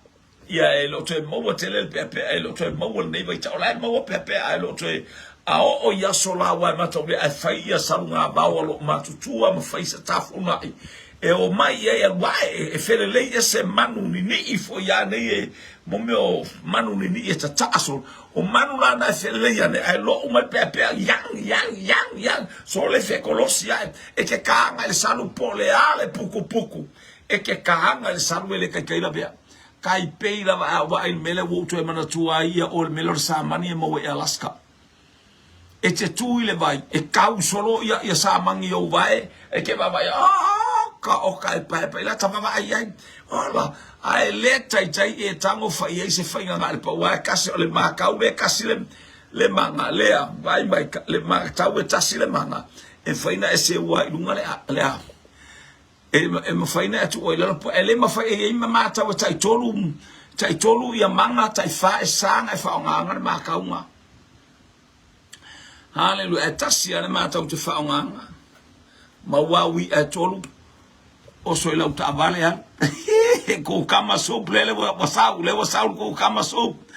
Ia e le o toe maua tele le peapea, e le o toe maua lenei vaitau. O la e maua peapea ae le o toe a oo i aso la aua e mataulia ae fai ia salugavao a loo matutua ma fai se tafona'i e omai i ai alu ae e felelei ese manu ninii foi a nei e mo mea o manu ninii e tataa solo o manu la na e felelei ane ae loo mai peapea yang yang yang yang sole fekolosi ae e ke kaanga i le salu po le a le pukupuku e ke kaanga i le salu e le kaikai lavea Kai pei lava a vaai i le mea lea ua ou toe manatua ai ia oe le mea lea o le samani e maua i Alaska. E te tu i le vai, e kau solo ia, ia samani i ou vae, e ke vaavaai, oka, oka e paepae la ta vaavaai ai. Ola, a e le taitai e tago fai ai se faiga na o le pau ae kasi o le makau le kasi le, le maga lea, vaai mai, le matau e tasi le maga, e mafai ona e seua i luga le, le a. E, e mafai na e tuu ai lalo po e le mafai e iai ma matau e taitolu taitolu ia maga taifa e sa na e faaaogaina le makauga. Haleluia e tasi a le matau te faaaogaina maua au i'a e tolu oso i lau taavale alu kukama soup lele ua sau le ua sau le kukama soup.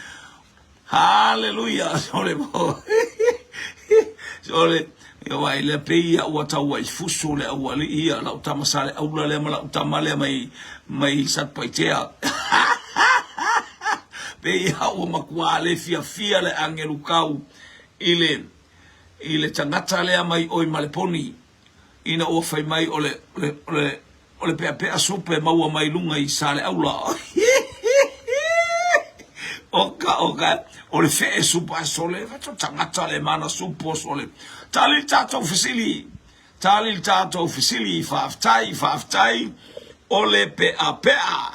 Haleluia! Sole mo. Sole, ia wai lea pei ia ua tau ai fusu le aualii ia lau tama sa le aula lea ma lau tama lea mai mai Satupaitea. Pei ia ua matua le fiafia le agelu kau i le i le tagata lea mai oi Maleponi ina ua fai mai o le o le o le O le peapea supe maua mai luga i Saleaula. Oka, oka, o le fee supa e sole, fato tagata le mana supo sole. Tali le tatou fesili, tali le tatou fesili, faafetai, faafetai, o le peapea.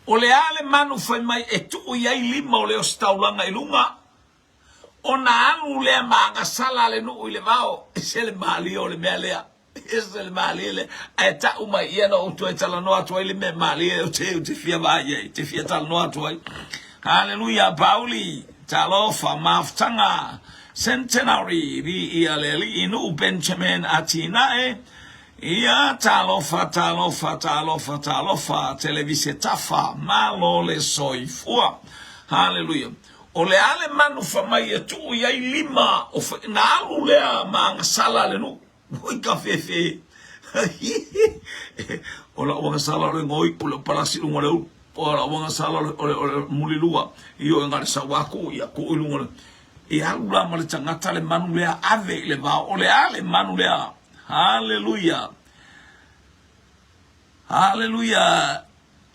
O le a le manu fai mai e tuu i ai lima o le ositaulaga i luga? Ona alu lea ma agasala le nuu i le vao, ese le malie o le mea lea, ese le malie lea, ae tau mai ia na ou toe talanoa atu ai le mea malie ou te, ou te fia vaai ai, te fia talanoa atu ai. Haleluia, Pauli, talofa, mafutaga, Centenary, viia le Alii, nuu Benjamin atinae, Ia, talofa, talofa, talofa, talofa, Televise Tafa, malo le soifua. Haleluia. O le a le manu fai mai e tuu i ai lima o na alu lea ma agasala le nuu. Oi ka fefe. O lau agasala o le goi o le palasi i luga o le ulu. O lau agasala o le, o le mulilua i o e gale sau aku ia ku i luga o le E alu la ma le tagata le manu lea ave i le vao. O le a le manu lea? Haleluia. Haleluia.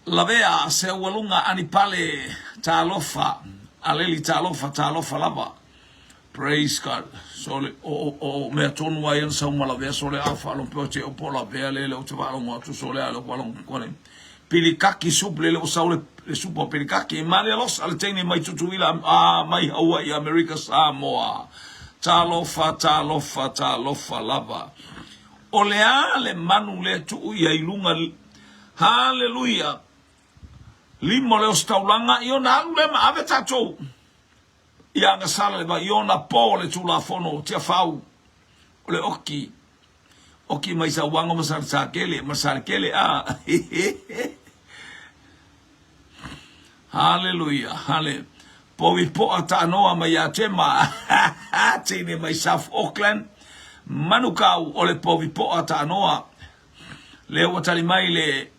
Lavea se aualuga anipale talofa aleli talofa talofa lava praise God sole o o mea tonu ai ana sau ma lavea sole a faalogo pe o te opo lavea lele o te faalogo atu sole a le faalogo kone pilikaki sup lele o sau le le supa o pilikaki mali alosa le teine mai Tutuila a mai Hawaii Amerika Samoa talofa talofa talofa lava o le a le manu lea tuu ia i luga Haleluia! Lima o le ositaulaga i ona alu lea ma ave tatou i agasala le vai i ona po le Tulafono Tiafau o le oki oki mai Sauaga ma Salesakele ma Salekele a Haleluia hale Povi poa taanoa mai ia Tema teine mai South Auckland Manukau o le povi poa taanoa Lea ua tali mai le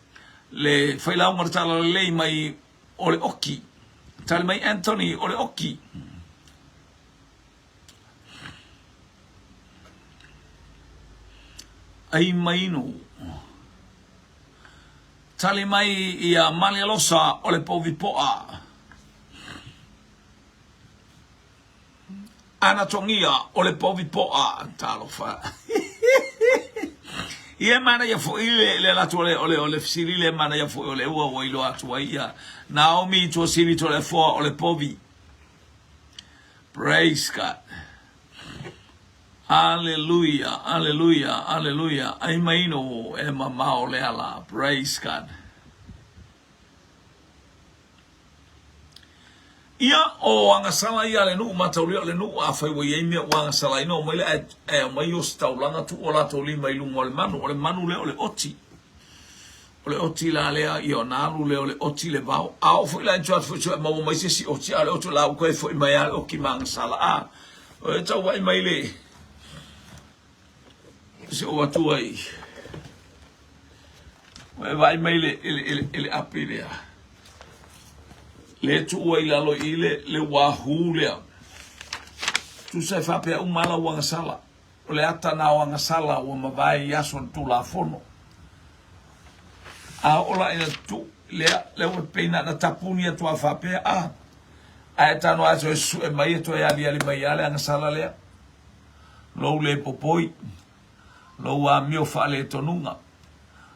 le failauga o le talalelei mai o le oki. Tali mai Anthony o le oki. Ai mainu. Tali mai ia Malialosa o le povi poa. Anatogia o le povi poa. Talofa. Ia e manaia foi le le ala atu o le o le o le fesili lea e manaia foi o lea ua ua iloa atu ai ia Naomi Tuasivi Toleafoa o le povi. Praise God. Aleluia, aleluia, aleluia. Ai maino e mamao le ala. Praise God. Ia, o agasala ia a le nuu mataulia o le nuu, afai ua i ai mea ua agasalaina, omai lea ae, ae aumai ositaulaga tuu o latou lima i luga o le manu. O le manu lea o le oti. O le oti la lea, ia ona alu lea o le oti i le vao. A oo foi la i tua atu foi e maua mai se isi oti, a o le oti o la ua toe foi mai lava le oti ma agasala. A, o e tau vaai mai le, se o atu ai, o e vaai mai le, i le, i le, i le api lea. Le tuu ai i lalo i le, le uahu lea. Tusa e faapea uma lava lau agasala. O le ata na o agasala ua mavae i aso o le Tulafono. A oo la ina tuu lea, lea ua pei na ona tapuni atu lava faapea, a, ae tago lava e toe susue mai e toe aliali mai lava le agasala lea. Lou le popoi, lou amio faaletonuga,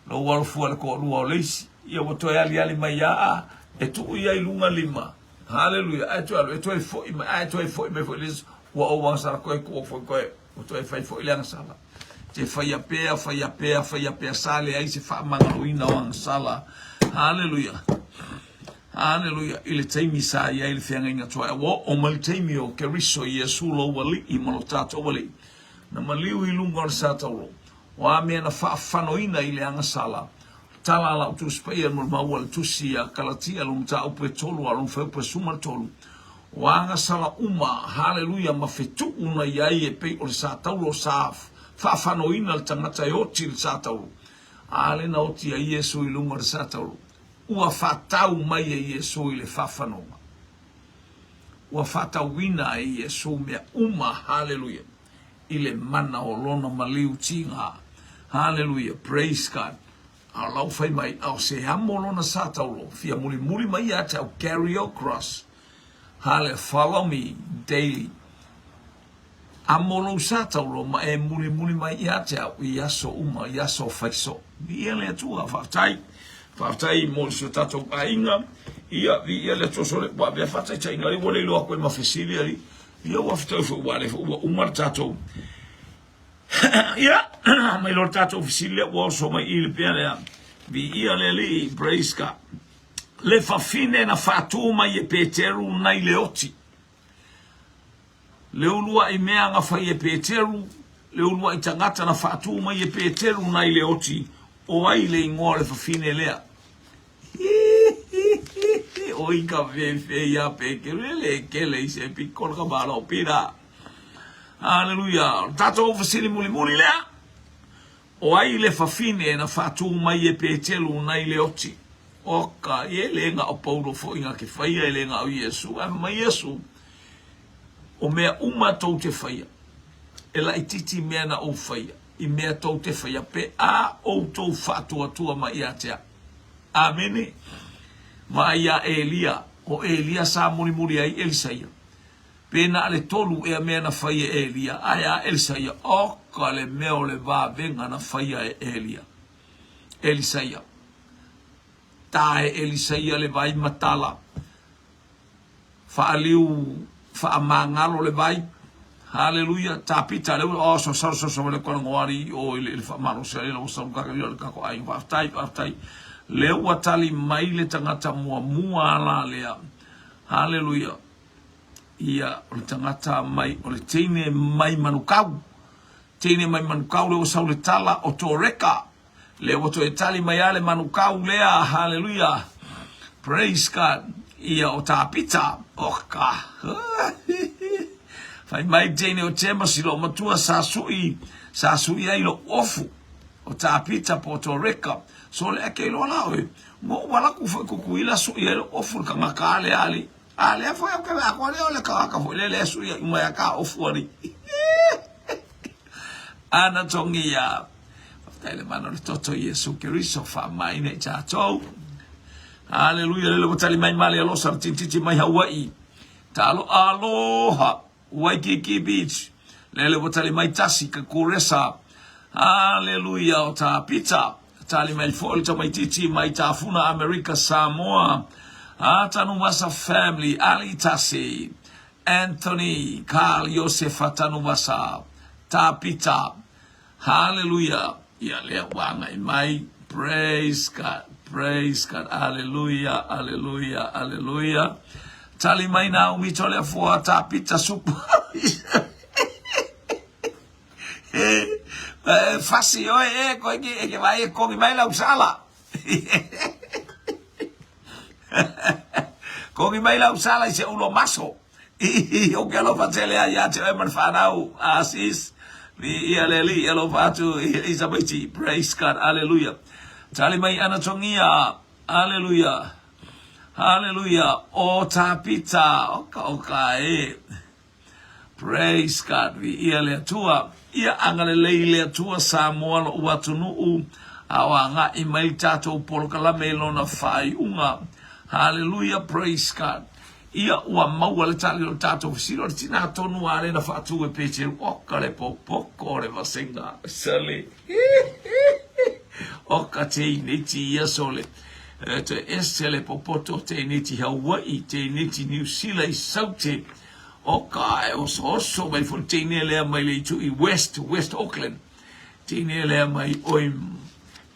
lou alofua i le toalua o le isi, ia ua toe aliali mai lava, a, e tuu ia i luga lima, Haleluia! Ae toe alu, e toe foi mai, ae toe foi mai foi le isi, ua ou agasala koe, tuu foi koe, ua toe fai foi le agasala. Te faia pea, faia pea, faia pea, sa leai se faamagaloina o agasala. Haleluia! Haleluia! I le taimi sa i ai le feagaiga tuai, ua oo mai le taimi o Keriso Iesu lou Alii ma lo tatou Alii, na maliu i luga o le sa tauro, o a mea na faafanoina i le agasala, Tala a lau Tusi Paia mo le maua le Tusi a Kalatia lo mataupu e tolu a lona fuaiupu e 13. O agasala uma, haleluia, ma fetuu na i ai e pei o le sa taulo sa faafanoina le tagata e oti i le sa taulo. A le na oti ai Iesu i luga o le sa taulo, ua faatau mai e Iesu i le faafanoga. Ua faatauina e Iesu mea uma, haleluia, i le mana o Lona maliu tiga. Haleluia, praise God. A o lau fai mai, a o se amo lona sa taulo, fia mulimuli mai ia te au, carry your cross. Hale, follow me daily. Amo lou sa taulo ma e mulimuli mai ia te au i aso uma, i aso faiso. Viia le Atua, faafetai. Faafetai mo si o tatou aiga. Ia, viia le Atua sole, ua avea faataitaiga, ua le iloa atu ai ma fesili alii. Ia ua fetau foi ua le foi ua uma le tatou Ia mai loa le tatou fesili lea ua oso mai i le pea lea. Viia le Alii, praise God. Le fafine na faatu mai e Peteru nai le oti. Le uluai mea na fai e Peteru, le uluai tagata na faatu mai e Peteru nai le oti, o ai le igoa o le fafine lea? Oi ka fefe ia Peteru, e le kele i se piko ka malo pira. Aleluia. O tatou fesili mulimuli lea. O ai le fafine na faatu mai e Peteru nai le oti? Oka, e le na o Paulo foi na ke faia, e le na o Iesu, ae mai Iesu, o mea uma tou te faia, e laititi mea na ou faia, i mea tou te faia, pe a outou faatuatua mai ia te au. Amene. Vaai ia Elia, o Elia sa mulimuli ai Elisaia. Pe na le tolu ea mea na fai e Elia, ae a Elisaia, oka le mea o le vavega na faia e Elia. Elisaia. Ta e Elisaia le vai matala. Faaliu faamagalo le vai. Haleluia. Tapita le oh so so so so le kola ngoari o i le faamalosi ai le sa ka le ka ko ai faafetai faafetai. Le ua tali mai le tagata muamua ala lea. Haleluia. Ia o le tagata mai o le teine mai Manukau. Teine mai Manukau le ua sau le tala o Toreka. Lea ua toe tali mai a le Manukau lea, haleluia, praise God, ia o Tapita, oka, fai mai teine o Timothy lou matua sa sui, sa sui ai lou ofu, o Tapita po o Toreka, so le ake iloa la oe, mo ua laku foi Kukuila sui ai lou ofu le kangaka a le ali, a lea foi au ke vea koa lea o le kangaka foi le le sui ai uma ia ka ofu ali. Ana tongi ia. Faafetai le mana o le toto Iesu Keriso faamaina i tatou. Haleluia lele ua tali mai male alosa le tintiti mai Hawaii. Talo aloha Waikiki Beach. Lele ua tali mai tasi ka kuresa. Haleluia o tā Pita. Tali mai foi le tamaitiiti mai Tafuna Amerika Samoa. A Tanuvasa family Ali Tasi. Anthony Carl Iosefa Tanuvasa. Tā Pita. Haleluia! Ia lea ua agai mai. Praise God, praise God, aleluia, aleluia, aleluia. Tali mai nā umi Toleafoa tā Pita Supu. E fasi oe e koe ki e ke vai e kongi mai lau sala. Kongi mai lau sala i se ulo maso. Ii, Ou ke alofa tele ai ia te oe ma le whanau, a sis, mi ia le alii e alofa atu i tamaiti. Praise God, aleluia. Tali mai Anatongia, aleluia, aleluia, o Tapita, oka oka e. Praise God, vi ia le Atua, ia agalelei le Atua Samoa loʻu atunuu, a o agai mai le tatou polokalame i lona faaiuga. Hallelujah, praise God. Ia ua maua le tali o le tatou fesili, o le tinā tonu a lena faatū e Peteru, oka le popoko o le vasenga, sale, oka teineti ia sole, e te ese le popoto teineti Hawaii, teineti Niu Sila i Saute, oka e osooso mai foi teine lea mai le itu i West, West Auckland, teine lea mai oi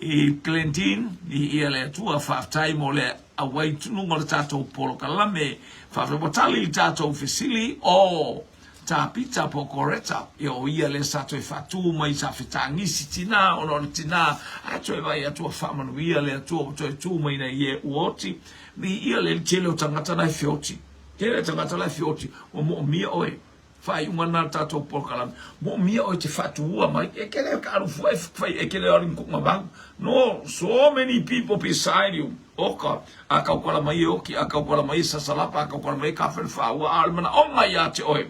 i Glendene, i ia le Atua, faafetai mo le auai tunuga o le tatou polokalame, faafetai ua tali le tatou fesili, o Tā Pita po Coretta, ia o ia lea sa toe faatu mai sa fetagisi tinā ona o le tinā, a toe vaai atu ua faamanuia le Atua ua toe tu mai nei e ua oti, mi ia le tele o tagata la e feoti, tele tagata la e feoti, ua moomia oe. Faaiuga lena a le tatou polokalame. Moomia oe te faatuua mai. E ke le ka alu fua e fai e ke le alu kuʻu vau. No, so many people beside you. Oka, a kaukala mai e oki, a kaukala mai e sasalapa, a kaukala mai e ka whenwha, ua a o le manaʻoga iā te oe.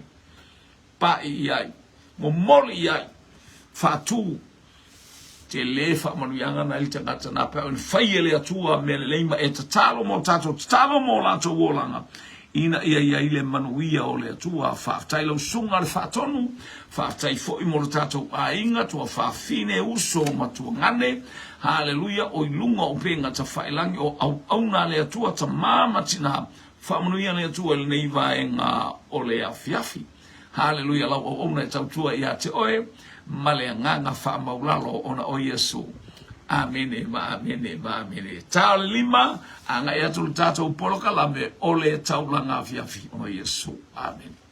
Paʻi i ai, momoli i ai, faatū. Tele faamanuiaga na i le tagata na pe ona fai e le Atua mea lelei ma e tatalo mo tatou, tatalo mo latou olaga ina ia i ai le manuia o le Atua. Faafetai lau susuga le Faatonu, faafetai foi mo le tatou aiga, tua fafine, uso ma tuagane. Haleluia, o i luga o upega tafailangi o auauna a le Atua, tama ma tina. Faamanuia le Atua i lenei vaega o le afiafi. Haleluia lau auauna e tautua ia te oe ma le agaga faamaulalo ona o Iesu. Amene ma amene ma amene. Ta o le lima, agai atu le tatou polokalame o le taulaga afiafi ona Iesu. Amene.